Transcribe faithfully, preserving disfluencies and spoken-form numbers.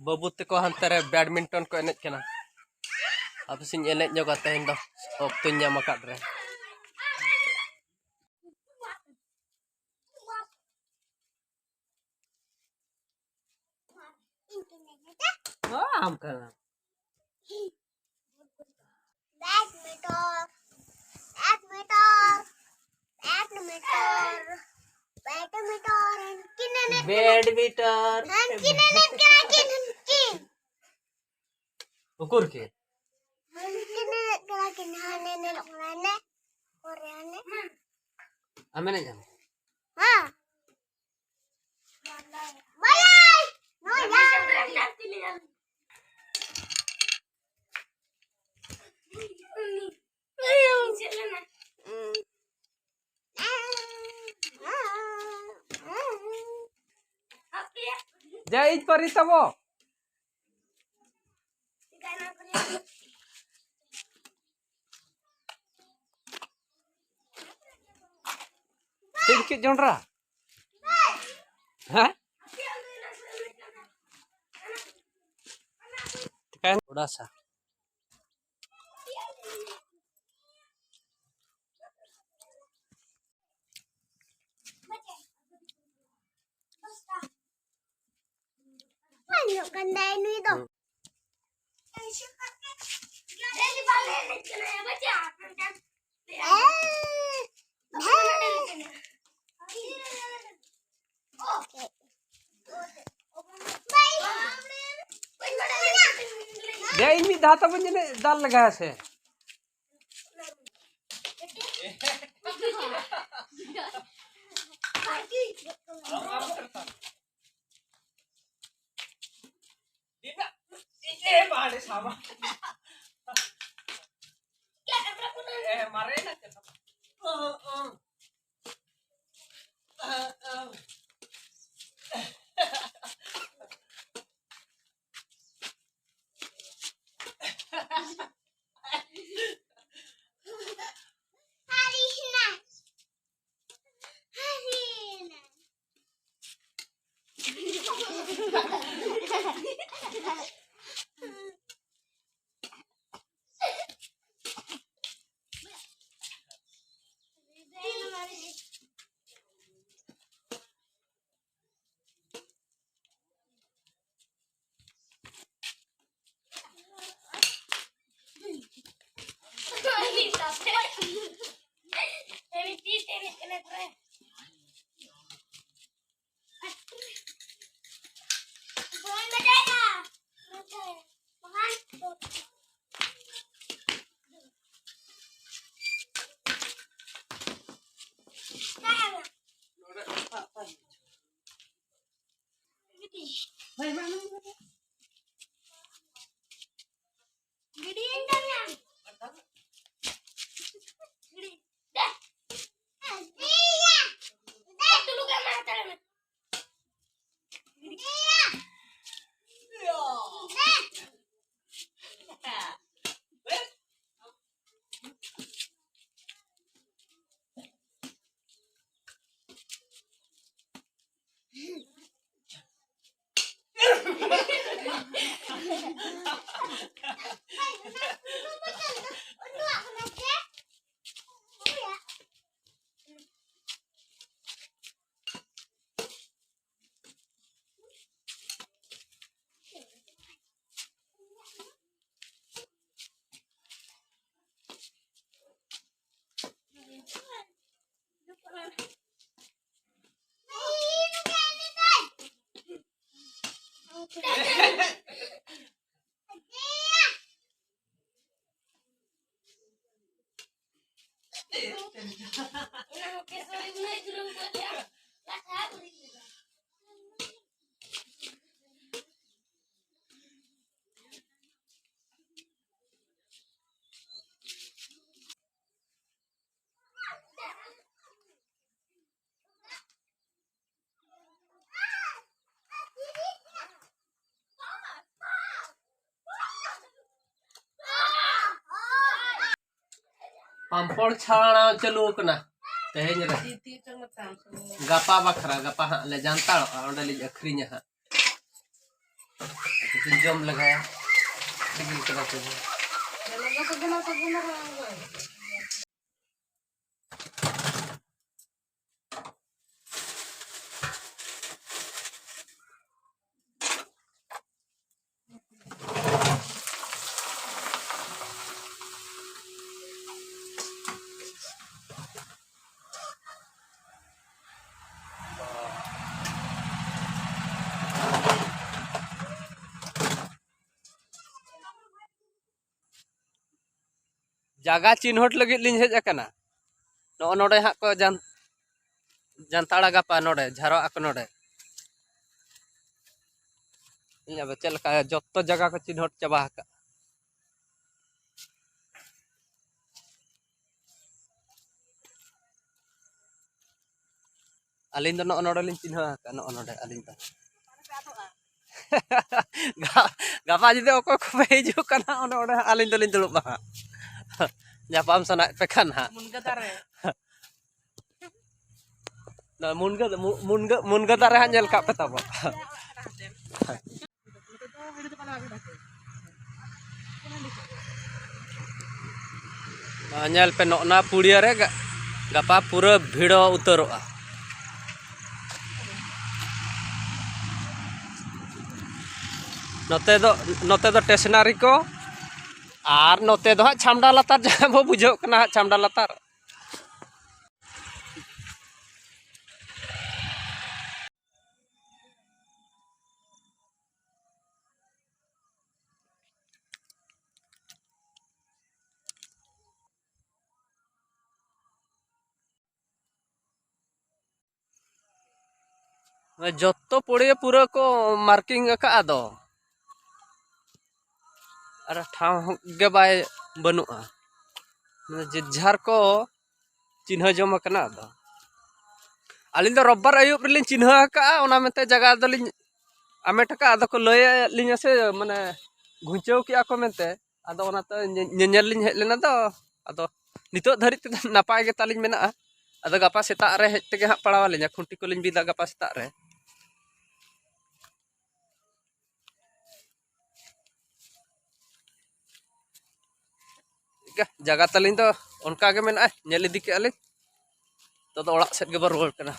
ᱵᱟᱹᱵᱩ ᱛᱟᱠᱚ ᱦᱟᱱᱛᱮ ᱨᱮ badminton ᱠᱚ ᱮᱱᱮᱡ ᱠᱟᱱᱟ᱾ ᱦᱟᱯᱮ ᱥᱮᱧ ᱮᱱᱮᱡ ᱧᱚᱜᱟ ᱛᱮᱦᱮᱧ ᱫᱚ, ᱚᱠᱛᱚᱧ ᱧᱟᱢ ᱟᱠᱟᱫ ᱨᱮ᱾ ᱦᱚᱸ, ᱟᱢ ᱠᱟᱱᱟ᱾ Badminton, badminton, badminton, badminton, ᱦᱟᱱᱠᱤᱱ ᱮᱱᱮᱡ ᱠᱟᱱᱟ᱾ Badminton. ᱦᱟᱱᱠᱤᱱ ᱮᱱᱮᱡ ᱠᱟᱱᱟ ᱠᱤᱱ, ᱦᱟᱱᱠᱤᱱ᱾ ᱩᱠᱩᱨ ᱠᱤᱱ? ᱦᱟᱱᱠᱤᱱ ᱮᱱᱮᱡ ᱠᱟᱱᱟ ᱠᱤᱱ, ᱦᱟᱱᱮ ᱧᱮᱞᱚᱜ ᱠᱟᱱᱟ, ᱦᱟᱱᱮ᱾ ᱚᱠᱚᱨ ᱨᱮ ᱦᱟᱱᱮ᱾ ᱟᱢ ᱮᱱᱮᱡ ᱟᱢ? ᱦᱮᱸ᱾ ᱵᱟᱭ, ᱱᱚᱭᱟ᱾ ᱡᱮ ᱤᱧ ᱯᱟᱹᱨᱤ ᱛᱟᱵᱚ᱾ ᱪᱮᱫ ᱪᱮᱫ ᱡᱚᱱᱰᱨᱟ? ᱦᱮᱸ? ᱛᱷᱚᱲᱟ ᱥᱟ᱾ ᱟᱸᱡᱚᱢᱚᱜ ᱠᱟᱱ ᱫᱟᱭ ᱱᱩᱭ ᱫᱚ᱾ ᱦᱩᱸ᱾ ᱫᱮ, ᱤᱧ ᱢᱤᱫ ᱫᱷᱟᱣ ᱛᱟᱵᱚᱱ ᱡᱟᱹᱱᱤᱡ ᱫᱟᱞ ᱞᱮᱜᱟ ᱥᱮ᱾ ᱜᱤᱰᱤᱭᱟᱹᱧ ᱠᱟᱱᱟ᱾ ᱜᱤᱰᱤ᱾ ᱫᱮ᱾ ᱫᱮ᱾ ᱛᱩᱞᱩ ᱜᱮ ᱢᱟ ᱦᱟᱛᱟᱲ ᱢᱮ᱾ ᱜᱤᱰᱤ᱾ ᱫᱮ᱾ ᱯᱟᱢᱯᱚᱲ ᱪᱷᱟᱲᱟᱣ ᱪᱟᱹᱞᱩ ᱟᱠᱟᱱᱟ ᱛᱮᱦᱮᱧ ᱨᱮ᱾ ᱜᱟᱯᱟ ᱵᱟᱠᱷᱨᱟ, ᱜᱟᱯᱟ ᱦᱟᱸᱜ ᱞᱮ ᱡᱟᱱᱛᱟᱲᱚᱜᱼᱟ, ᱚᱸᱰᱮ ᱞᱤᱧ ᱟᱹᱠᱷᱨᱤᱧᱟ ᱦᱟᱸᱜ᱾ ᱠᱟᱹᱴᱤᱡ ᱡᱚᱢ ᱞᱮᱜᱟᱭᱟ᱾ ᱥᱤᱵᱤᱞ ᱠᱟᱱᱟ ᱥᱮ ᱵᱟᱝ? ᱡᱟᱭᱜᱟ ᱪᱤᱱᱦᱟᱹᱴ ᱞᱟᱹᱜᱤᱫ ᱞᱤᱧ ᱦᱮᱡ ᱟᱠᱟᱱᱟ᱾ ᱱᱚᱜᱼᱚ ᱱᱚᱰᱮ ᱦᱟᱸᱜ ᱠᱚ ᱡᱟᱱ-, ᱡᱟᱱᱛᱟᱲᱟ ᱜᱟᱯᱟ ᱱᱚᱰᱮ, ᱡᱷᱟᱨᱚᱜ ᱟᱠᱚ ᱱᱚᱰᱮ᱾ ᱤᱧ ᱟᱫᱚ ᱪᱮᱫ ᱞᱮᱠᱟ ᱡᱚᱛᱚ ᱡᱟᱭᱜᱟ ᱠᱚ ᱪᱤᱱᱦᱟᱹᱣ ᱪᱟᱵᱟ ᱟᱠᱟᱫ᱾ ᱟᱹᱞᱤᱧ ᱫᱚ ᱱᱚᱜᱼᱚ ᱱᱚᱰᱮ ᱞᱤᱧ ᱪᱤᱱᱦᱟᱹ ᱟᱠᱟᱫ, ᱱᱚᱜᱼᱚ ᱱᱚᱰᱮ ᱟᱹᱞᱤᱧ ᱫᱚ᱾ ᱜᱟ- ᱜᱟᱯᱟ ᱡᱩᱫᱤ ᱚᱠᱚᱭ ᱠᱚᱯᱮ ᱦᱤᱡᱩᱜ ᱠᱟᱱᱟ, ᱚᱱᱮ ᱚᱸᱰᱮ ᱦᱟᱸᱜ ᱟᱹᱞᱤᱧ ᱫᱚᱞᱤᱧ ᱫᱩᱲᱩᱵᱼᱟ ᱦᱟᱸᱜ᱾ ᱧᱟᱯᱟᱢ ᱥᱟᱱᱟᱭᱮᱫ ᱯᱮ ᱠᱷᱟᱱ ᱦᱟᱸᱜ᱾ ᱢᱩᱱᱜᱟᱹ ᱫᱟᱨᱮ᱾ ᱱᱚᱣᱟ ᱢᱩᱱᱜᱟᱹ, ᱢᱩ- ᱢᱩᱱᱜᱟᱹ, ᱢᱩᱱᱜᱟᱹ ᱫᱟᱨᱮ ᱦᱟᱸᱜ ᱧᱮᱞ ᱠᱟᱜ ᱯᱮ ᱛᱟᱵᱚ᱾ ᱱᱚᱣᱟ ᱧᱮᱞ ᱯᱮ, ᱱᱚᱜᱼᱱᱟ ᱯᱩᱲᱤᱭᱟᱹ ᱨᱮ ᱜᱟ- ᱜᱟᱯᱟ ᱯᱩᱨᱟᱹ ᱵᱷᱤᱲᱚ ᱩᱛᱟᱹᱨᱚᱜᱼᱟ᱾ ᱱᱚᱛᱮ ᱫᱚ, ᱱᱚᱛᱮ ᱫᱚ ᱴᱮᱥᱱᱟᱨᱤ ᱠᱚ, ᱟᱨ ᱱᱚᱛᱮ ᱫᱚ ᱦᱟᱸᱜ ᱪᱷᱟᱢᱰᱟ ᱞᱟᱛᱟᱨ, ᱡᱟᱦᱟᱸ ᱵᱚ ᱵᱩᱡᱷᱟᱹᱜ ᱠᱟᱱᱟ ᱦᱟᱸᱜ ᱪᱷᱟᱢᱰᱟ ᱞᱟᱛᱟᱨ᱾ ᱡᱚᱛᱚ ᱯᱩᱲᱤᱭᱟᱹ ᱯᱩᱨᱟᱹ ᱠᱚ ᱢᱟᱨᱠᱤᱝ ᱟᱠᱟᱫᱼᱟ ᱫᱚ, ᱟᱨ ᱴᱷᱟᱶ ᱜᱮ ᱵᱟᱭ ᱵᱟᱹᱱᱩᱜᱼᱟ᱾ ᱢᱟᱱᱮ ᱡᱮ ᱡᱟᱨ ᱠᱚ ᱪᱤᱱᱦᱟᱹ ᱡᱚᱢ ᱟᱠᱟᱱᱟ᱾ ᱟᱫᱚ ᱟᱹᱞᱤᱧ ᱫᱚ ᱨᱳᱵᱵᱟᱨ ᱟᱹᱭᱩᱵ ᱨᱮᱞᱤᱧ ᱪᱤᱱᱦᱟᱹ ᱟᱠᱟᱫᱼᱟ, ᱚᱱᱟ ᱢᱮᱱᱛᱮ ᱡᱟᱭᱜᱟ ᱫᱚᱞᱤᱧ ᱟᱢᱮᱴ ᱟᱠᱟᱫᱼᱟ᱾ ᱟᱫᱚ ᱠᱚ ᱞᱟᱹᱭ ᱟᱫ ᱞᱤᱧᱟ ᱥᱮ, ᱢᱟᱱᱮ ᱜᱷᱩᱧᱪᱟᱹᱣ ᱠᱮᱜᱼᱟ ᱠᱚ ᱢᱮᱱᱛᱮ᱾ ᱟᱫᱚ ᱚᱱᱟᱛᱮ ᱧᱮ- ᱧᱮᱧᱮᱞ ᱞᱤᱧ ᱦᱮᱡ ᱞᱮᱱᱟ᱾ ᱫᱚ ᱟᱫᱚ ᱱᱤᱛᱚᱜ ᱫᱷᱟᱹᱨᱤᱡ ᱛᱮᱫᱚ ᱱᱟᱯᱟᱭ ᱜᱮ ᱛᱟᱞᱤᱧ ᱢᱮᱱᱟᱜᱼᱟ᱾ ᱟᱫᱚ ᱜᱟᱯᱟ ᱥᱮᱛᱟᱜ ᱨᱮ ᱦᱮᱡ ᱛᱮᱜᱮ ᱦᱟᱸᱜ ᱯᱟᱲᱟᱣ ᱟᱹᱞᱤᱧᱟ, ᱠᱷᱩᱱᱴᱤ ᱠᱚᱞᱤᱧ ᱵᱤᱫᱟ ᱜᱟᱯᱟ ᱥᱮᱛᱟᱜ ᱨᱮ᱾ ᱡᱟᱭᱜᱟ ᱛᱟᱹᱞᱤᱧ ᱫᱚ ᱚᱱᱠᱟ ᱜᱮ ᱢᱮᱱᱟᱜᱼᱟ, ᱧᱮᱞ ᱤᱫᱤ ᱠᱮᱜᱼᱟ ᱞᱤᱧ᱾ ᱱᱤᱛᱚᱜ ᱫᱚ ᱚᱲᱟᱜ ᱥᱮᱫ ᱜᱮᱵᱚᱱ ᱨᱩᱣᱟᱹᱲ ᱠᱟᱱᱟ᱾